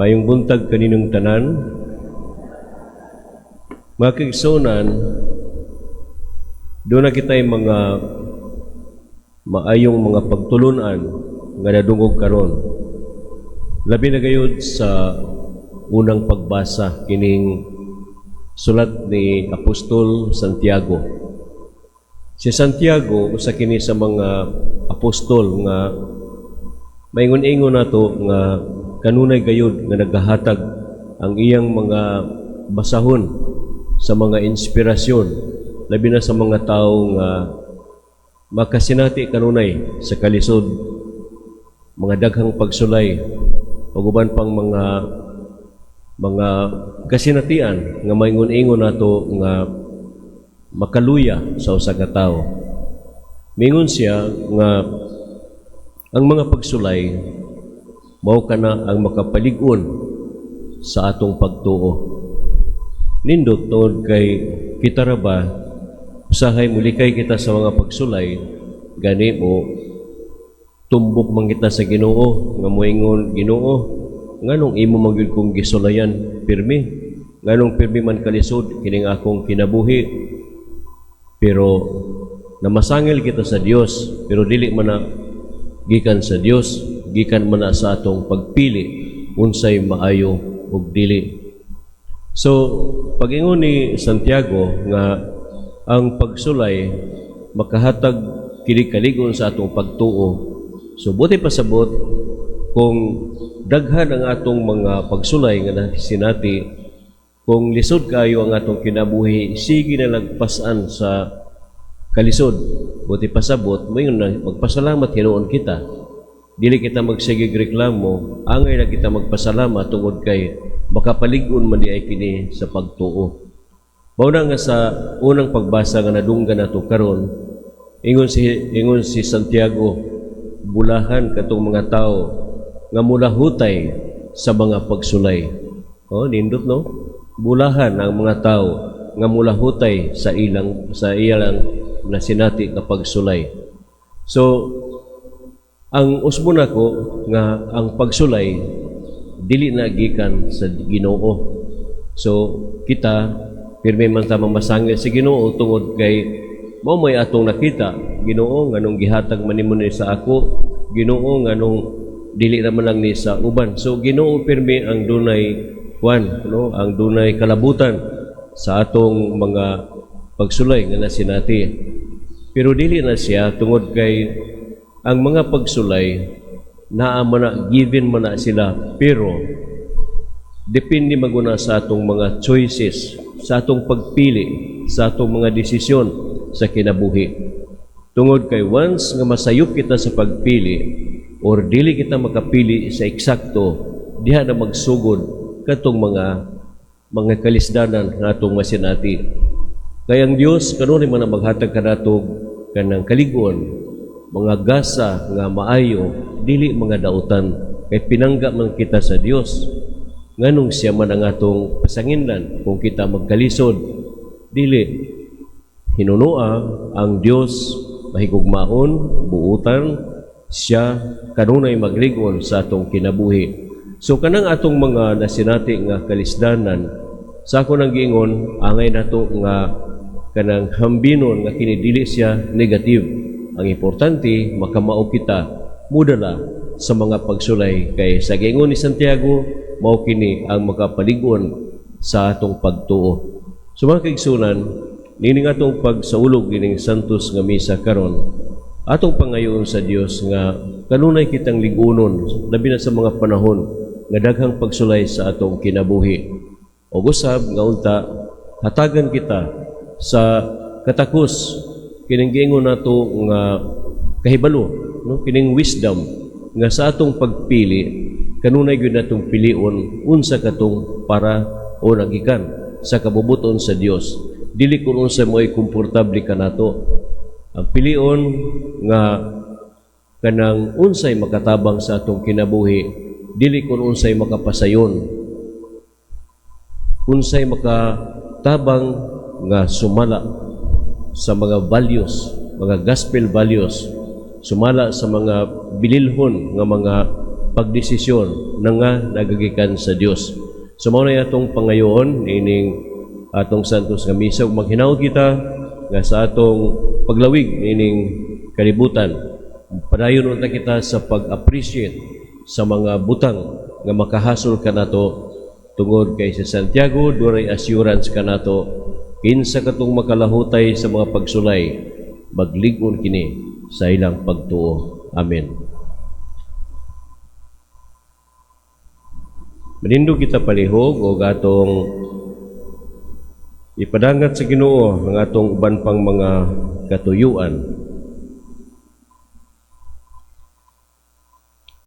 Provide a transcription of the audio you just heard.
Maayong buntag kaninyong tanan. Mga kaigsuonan, duna kita'y mga maayong mga pagtulunan nga nadungog karon. Labi na gayud sa unang pagbasa, kining sulat ni Apostol Santiago. Si Santiago, usa kini sa mga apostol nga maingon-ingon nato nga kanunay gayud nga nagahatag ang iyang mga basahon sa mga inspirasyon, labi na sa mga tao nga makasinati kanunay sa kalisod, mga daghang pagsulay ug uban pang mga kasinatian nga maingon-ingon nato nga makaluya sa usa ka tawo. Mingon siya nga ang mga pagsulay mao kana ang makapalig-on sa atong pagtuo. Nindot, tungod kay kita ra ba usahay mulikay kita sa mga pagsulay, gani mo tumbok man kita sa Ginoo nga moingon, "Ginoo, nganong imo man gyud kong gisulayan pirmi? Nganong pirmi man kalisod kining akong kinabuhi?" Pero namasangil kita sa Dios, pero dili man na gikan sa Dios, gikan man na sa atong pagpili unsay maayo ug dili. So pag-ingon ni Santiago nga ang pagsulay makahatag kini kaligon sa atong pagtuo. So buot pasabot, kung daghan ang atong mga pagsulay nga nasinati, kung lisod kayo ang atong kinabuhi, sige na lagpasan sa kalisod. Buot pasabot, moingon na magpasalamat hinuon kita. Dili kita magsigig reklamo, angay na kita magpasalamat tungod kay makapalig-on man diay kini sa pagtuo. Mao na nga sa unang pagbasa nga nadunggan nato karon, ingon si Santiago, bulahan katong mga tao nga mulahutay sa mga pagsulay. Oh, nindot, no? Bulahan ang mga tao nga mulahutay sa ilang nasinati nga pagsulay. So ang usbon nako nga ang pagsulay dili na gikan sa Ginoo. So kita pirmi man ta mamasangil sa Ginoo tungod kay mao may atong nakita. "Ginoo, nganong gihatag man nimo ni sa ako? Ginoo, nganong dili naman lang ni sa uban?" So Ginoo pirmi ang dunay kwan, no, ang dunay kalabutan sa atong mga pagsulay nga nasinati. Pero dili na siya tungod kay ang mga pagsulay naa man na, given man na sila, pero depende maguna sa atong mga choices, sa atong pagpili, sa atong mga desisyon sa kinabuhi. Tungod kay once nga masayop kita sa pagpili or dili kita makapili sa eksakto, diha na magsugod katong mga kalisdanan nga atong masinati. Kay ang Dios kanunay man ang maghatag kanato kanang kaligon, mga gasa nga maayo, dili mga dautan, kay pinangga man kita sa Dios. Nganong siya man ang atong pasanginlan kung kita magkalisod? Dili hinunoa ang Dios mahigugmaon, buutan, siya kanunay maglig-on sa atong kinabuhi. So kanang atong mga nasinati nga kalisdanan, sa ako nang giingon, angay nato nga kanang hambinon nga kini dili siya negative. Ang importante, makamao kita mudala sa mga pagsulay, kay sa giingon ni Santiago, mao kini ang makapalig-on sa atong pagtuo. So mga kaigsuonan, nining atong pagsaulog ining Santos nga misa karon, atong pangayoon sa Dios nga kanunay kitang ligunon, labi na sa mga panahon nga daghang pagsulay sa atong kinabuhi. O usab nga unta hatagan kita sa katakos, kining giingon nato nga kahibalo, no, kining wisdom nga sa atong pagpili kanunay gyud natong pilion unsa katong para o nagikan sa kabubuton sa Dios, dili kun unsa mo'y komportable kanato. Ang pilion nga kanang unsay makatabang sa atong kinabuhi, dili kun unsay makapasayon, unsay makatabang nga sumala sa mga values, mga gospel values, sumala sa mga bililhon nga mga pagdesisyon na nga nagagikan sa Dios. So mao na atong pangayoon ining atong santos nga misa ug maghinaot kita nga sa atong paglawig ining kalibutan, padayon unta kita sa pag-appreciate sa mga butang nga makahasol kanato, tungod kay si Santiago dunay assurance kanato, kinsa katong makalahutay sa mga pagsulay, maglig-on kini sa ilang pagtuo. Amen. Manindog kita palihog og atong ipadangat sa Ginoo ang atong uban pang mga katuyuan.